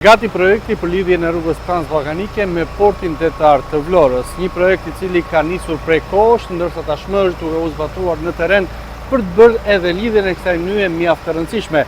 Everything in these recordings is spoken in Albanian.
Gati projekti për lidhjen e rrugës transballkanike me portin detar të Vlorës, një projekt i cili ka nisur prej kohësh, ndërsa tashmë është duke u zbatuar në terren për të bërë edhe lidhjen e kësaj nyje mjaft të rëndësishme.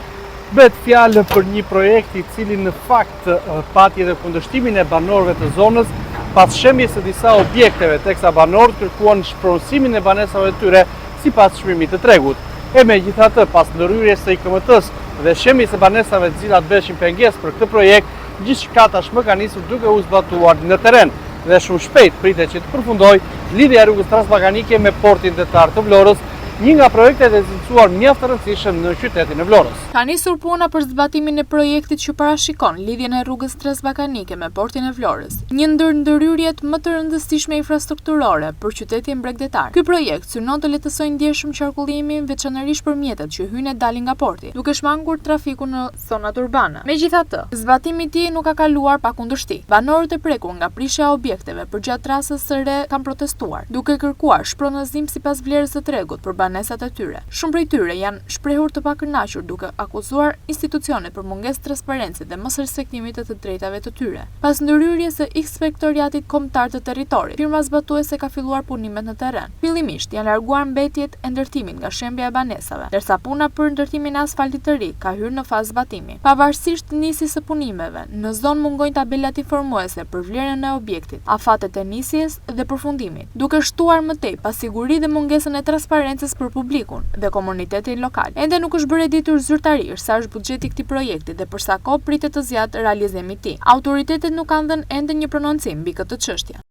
Bëhet fjalë për një projekt i cili në fakt pati edhe kundërshtimin e banorëve të zonës pas shembjes së disa objekteve, teksa banorët kërkuan shpronësimin e banesave të tyre sipas çmimit të tregut. E megjithatë, pas ndërhyrjes së IKMT-së dhe shembjes së banesave të cilat bëheshin pengesë për këtë projekt, gjithçka tashmë ka nisur duke u zbatuar në terren dhe shumë shpejt pritet që të përfundojë lidhja e rrugës transballkanike me portin detar të Vlorës, një nga projektet e cilësuar mjaft të rëndësishëm në qytetin e Vlorës. Ka nisur puna për zbatimin e projektit që parashikon lidhjen e rrugës transballkanike me portin e Vlorës, një ndër ndërhyrjet më të rëndësishme infrastrukturore për qytetin bregdetar. Ky projekt synon të lehtësojë ndjeshëm qarkullimin, veçanërisht për mjetet që hyjnë e dalin nga porti, duke shmangur trafikun në zonat urbane. Megjithatë, zbatimi i tij nuk ka kaluar pa kundërshti. Banorët e prekur nga prishja e objekteve përgjatë trasës së re kanë protestuar, duke kërkuar shpronëzim sipas vlerës së tregut për banesat e tyre. Shumë prej tyre janë shprehur të pakënaqur duke akuzuar institucionet për mungesë transparence dhe mosrespektimi të të drejtave të tyre. Pas ndërhyrjes së Inspektoriatit Kombëtar të Territorit, firma zbatuese ka filluar punimet në terren. Fillimisht, janë larguar mbetjet e ndërtimit nga shembja e banesave, ndërsa puna për ndërtimin e asfaltit të ri ka hyrë në fazë zbatimi. Pavarësisht nisjes së punimeve, në zonë mungojnë tabelat informuese për vlerën e objektit, afatet e nisjes dhe përfundimit, duke shtuar më tej pasiguri dhe mungesën e transparencës për publikun dhe komunitetin lokal. Ende nuk është bërë e ditur zyrtarisht sa është buxheti i këtij projekti dhe për sa kohë pritet të zgjatë realizimi i tij. Autoritetet nuk kanë dhënë ende një prononcim mbi këtë çështje.